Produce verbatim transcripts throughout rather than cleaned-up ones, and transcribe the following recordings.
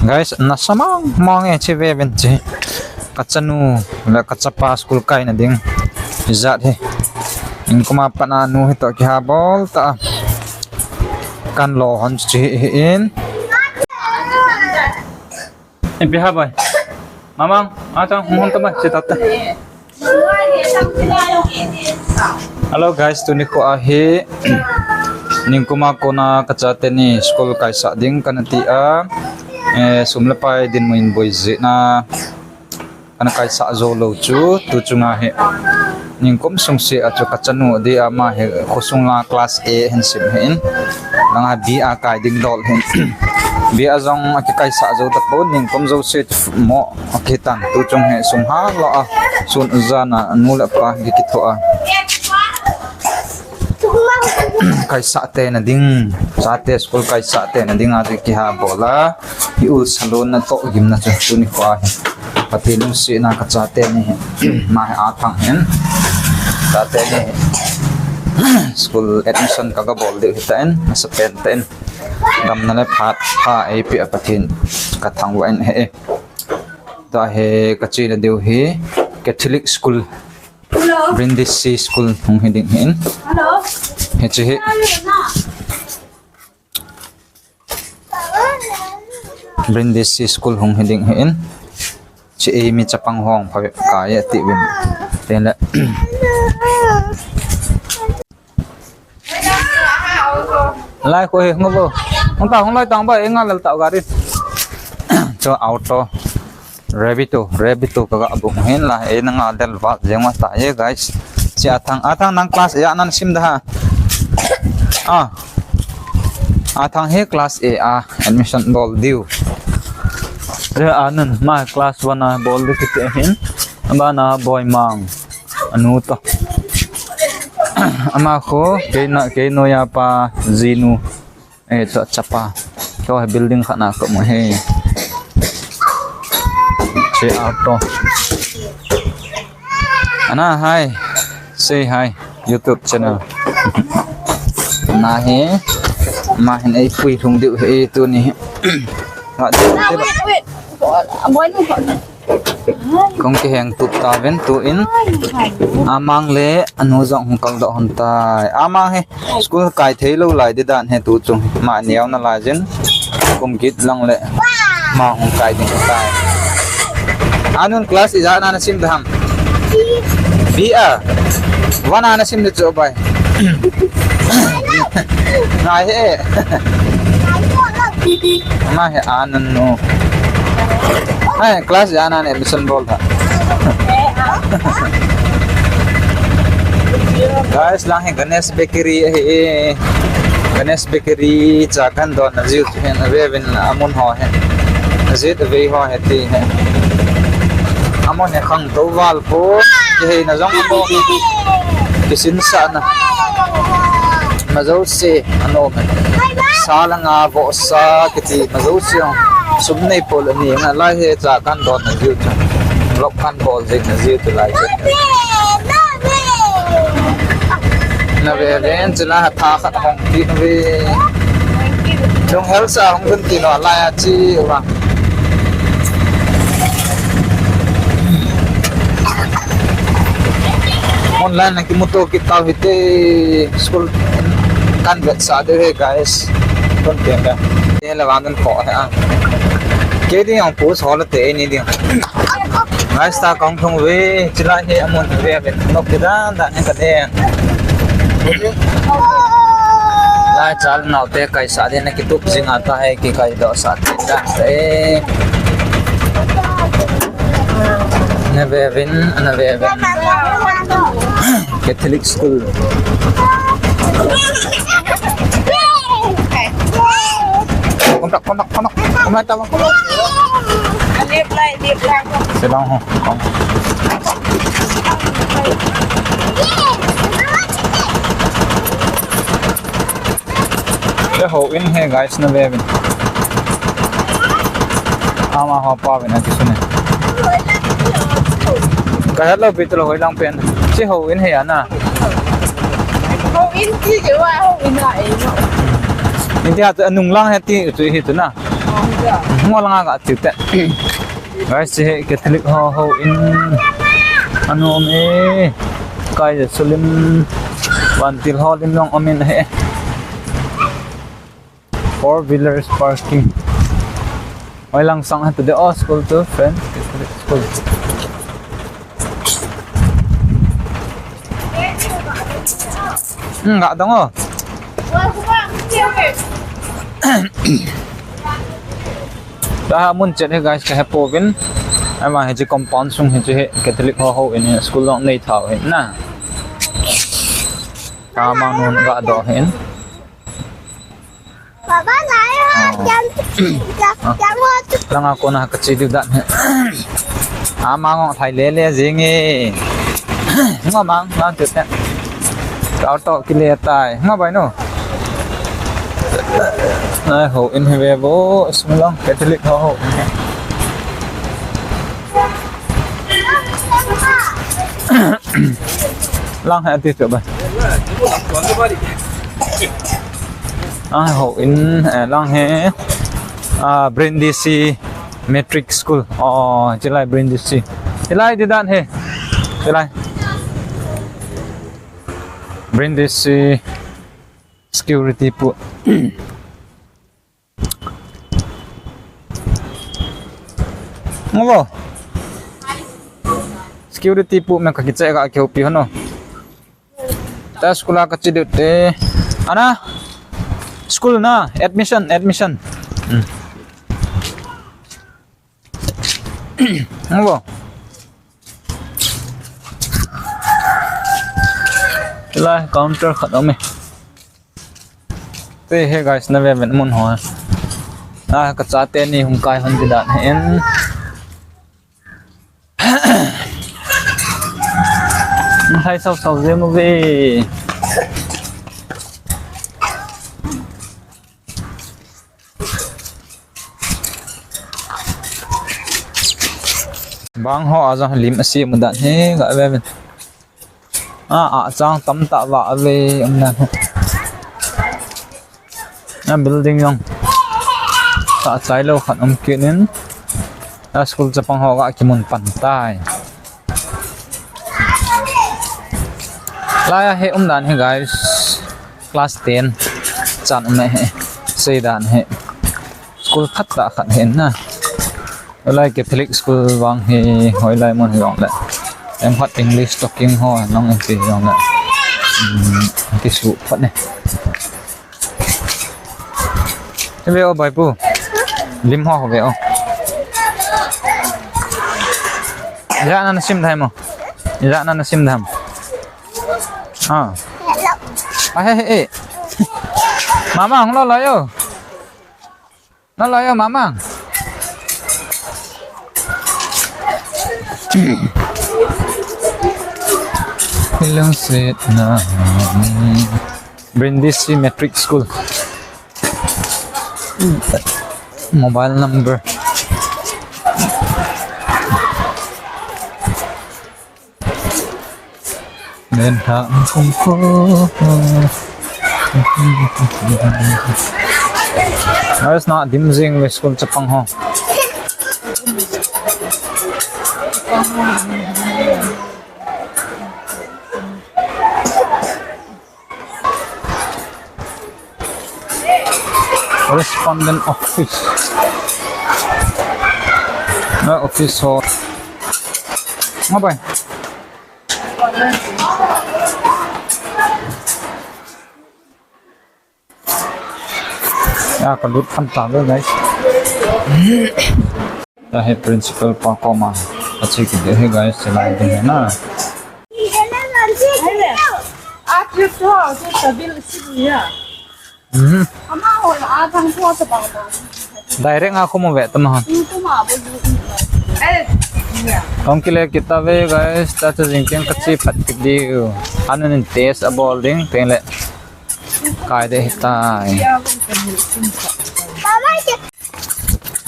Guys, nasa mang mang e, che ve uvin che. Kachanu le kachapa school kaina ding. Ijat hi. Ningkum a pat a nu hitoh kiha bol ta. Kan lo hon chi hi in. Ipi ham bai. Mamang, atang hung hung ta bai, che ta ta. Hello guys, tuni kho ahi. Ningkum a kona kachate ni school kaisah ding kana ti a. Eh, sum le pai dinmun boi jeh in kana kaisah jou lou chu, tu chunga hi. Ningkum sung seh a chu kachanu dia ama hi khosung a class A hin sim hin. Langa B a kai ding dol hin. B a jong akikaisah jou tapon, ningkum jouse mo akitan. Tu chung hi sum hah lou a, sun jan a nu le pa kikitho a. Kaisah tena ding, chate school kaisah tena ding a kiha bol a. Hi ul salon na toh gimna chu tuni kho ahi. Pathen lungsetna kachate ni hi. Ma hi athang hin. Chate ni hi. School admission kaga bol diu hitan, masapen tan. Damna le phat pha eipeh a Pathen kathangvah in ahi. Tua hi kachena diu hi Catholic School. Brindisi School hung hi ding hin. Hiche hi. Brindisi School hung hi ding hin. Che eimi chapang hung pha ve ka ye ti vin. Tenle. Lai kho hi ngo bo. Hung ta hung lai tang ba e nga lal ta gari. Cho auto. Rabbito, Rabbito kaga bung hin la, e na nga del val jeng ma ta ye, guys. Che athang, athang nang class A a na sim da ha. Ah. Athang hi class A a admission bol diu. Re anun ma class one a bol diu kiti hin. Abana Boimang. Anu to. Ama kho, kei na, kei noiya pa, jinu. Eh, to chapa. To building khat na ko mo he. Che auto. Ana, hi. Say hi. YouTube channel. Na he. Ma hin ei pui lhung diu he tuni. Wa diu. Wait, wait, wait. Kong kiheng tup tauvin tuin. Amang le anu jong hung kaldoh hon tai. Amang hi school kai thei lou lai di dan hi tu chung. Ma neo nalai jin. Kum kit lang le. Ma hung kai ding tai. Anun class ijat a na sim da ham. B a. One a na sim da chu bai. Ngai he. Ama hi anun nu. Hai, class ijat a na admission bol tha. Guys, lang hi Ganesh Bakery hi. Ganesh Bakery cha kan don na jiu chu hin ave vin amun ho hi. Ajit ave ho hi ti hi. Amun hi khang to val po. Kihei na jong anom. Kisin sa na. Ma jouse anom. Sa langa vohsa kiti ma jouse jong. Sum nei pol ani nga lai hi cha kan don na jiu chu. Vlog kan bol jing na jiu chu lai chu. Na ve ve en chu la tha khat hong ti na ve. Lunghel sa hong dun ti no lai a chi u va. Online na kimuto kit tau hite, school kan vetsah diu he, guys. Kon pe ka. Te la van ko he a. Kei ding jong post hol te ni ding. Guys, ta kong thung ve, chilai hi amun ve ve. Nok kidan dan ka de. Lai chal nau te kaisah din na kitup jing a ta he, kikaidoh sah te ta he. Na ve vin, na ve vin. Catholic school. Kom tak, kom tak, kom tak. Kom tak, kom tak. Lip lai, lip lai. Silang ho. Kom. Che houin hi, guys, na ve vin. Ama ho pa vin a kisun e. Ka hello pi tu lo hoi lang pen. Che houin hi ana. Houin ti ke wa houin a e no. India tu anung lang he ti tu hi tu na. Ngo lang a ga ti te. Guys, hiche hi Catholic ho, houin. Anom e. Kai Jesu lim. Vantil ho lim jong um in ahi. Four wheelers parking. Hoilang sang ha tu de, oh, school tu, friend. School. Hmm, ga dong o. Tua mun chet hi guys, ka he pouvin. Ama hiche compound sung hiche hi Catholic ho, houin hi school jong nei thau hi na. Ka ma nun ga do hin. Baba, lai ha, ah, jam, jam, ah, jam, ho. Langa kona ka che diu dan hi. Ama ngong thai le le jing e. Ngo mang, lang tu te. Ka auto kile tai. Ngo bai no. Ai, houin hi ve bo, sung lang Catholic ho, ho. Lang hi ati tu ba. Ai, houin, eh, lang hi. Ah, Brindisi Matric School. Oh, chilai Brindisi. Chilai di dan hi. Chilai. Brindisi security pu. Ngo. Security pu me ka kiche ka keu pi hono. Ta school a ka che diu te. Ana. School na admission, admission. Hmm. Ngo. Lai counter khat um e. Te hi guys, na ve ven mun ho. Ah, ka chate ni hung kai hon di dan hi in. Hai sau sau je mu ve. Bang ho a jong lim a sem u dan hi ga ve ven. A, a chang tam tah va a ve um dan hi. A building jong tah chai lou khat um kit in. A school chapang ho ga kimun pan tai. Lai a hi um dan hi guys. Class ten chan um e hi. Sei dan hi. School khat tah khat hi na. Lai Catholic school vang hi hoilai mun hi jong le. Em khat English talking ho nang em pi jong le. Hmm, kisu phat ne. Ve o bai pu. Lim ho ve o. Ijat na na sim dai mo. Ijat na na sim dam. Ah. Ah, he, he, he. Mama, hung lo lo yo. Lo lo yo, mama. Hello, sit na. Brindisi Matric School. Mobile number. Len ha kum ko. Guys, na dim jing ve school chapang ho. Correspondent office. Na office ho. Nga bai. Ya, ka lut pan ta ve, guys. Ta hi principal pa koma. Achi ki de hi, guys, chelai de hi na. Mhm. Direct nga khum ve tama. Hung kile kit tave guys, ta chu jing keng ka chi phat kit diu. Anun in test a bol ding teng le. Kai de tai.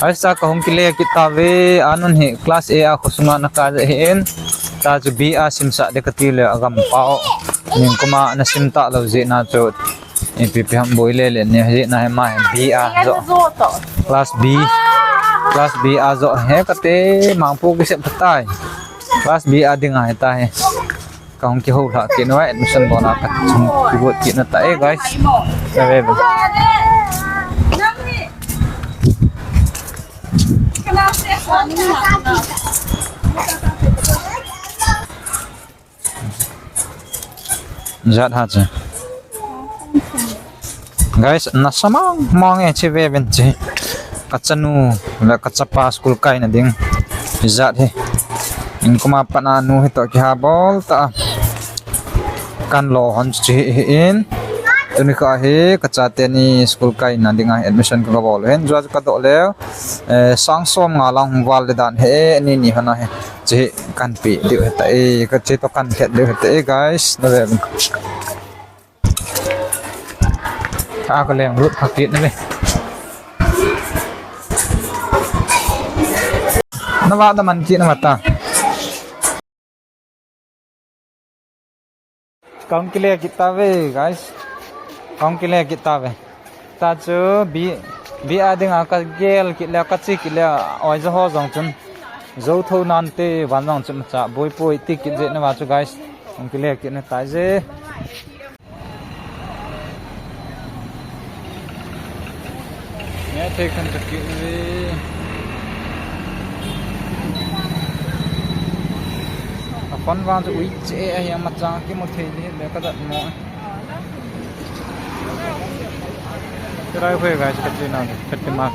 Guys, ta ka hung kile kit tave, anun hi class A a khosunga na kai de hin. Ta chu B a simsa de ka ti le a gam pao. Ning kuma na sim ta lo je na chu. Ipi pi ham boi le le ni hi na hi ma hi B a jo. Class B. Class B a jo he kate mangpu kisem patai. Class B a ding a hi ta hi. Ka hung kihou lha kit nua admission bona ka hung kihou kit na ta e guys. Ka ve ve. Jat ha che. Guys, nasa mang mang e che ve ven che. Ka chanu le ka chapa school kai na ding. Jat hi. In kuma pana nu hi to kiha bol ta. Kan lo hon chi hi in. Tuni kha hi ka chate ni school kai na ding a admission ka bol hin. Jua ka do le. Eh, sang som nga lang hung val le dan he ni ni hana he. Che kan pi diu he ta e, ka che to kan khet diu he ta e, guys. Na ve. Ka ko leng lut pha kit na ve. Na va da man kit na mata. Ka hung kile kit ta ve, guys. Ka hung kile kit ta ve. Ta chu B, B a ding a ka gel kit le, ka chi kit le, oi jo ho jong chun. Jo tho nan te van jong chun cha boi poi ti kit je na va chu, guys. Ka hung kile kit na ta je. Nge thei khan ka kile. A phone vang chu ui che a hi ama chang kimu thei le le ka dat mo. Try phe guys, ka che na, ka che ma.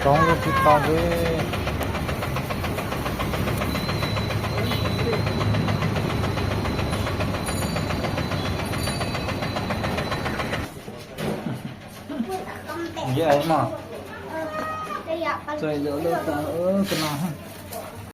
Tong lo kita ve. Ye ai ma. Choi lo lo ta, o, kana.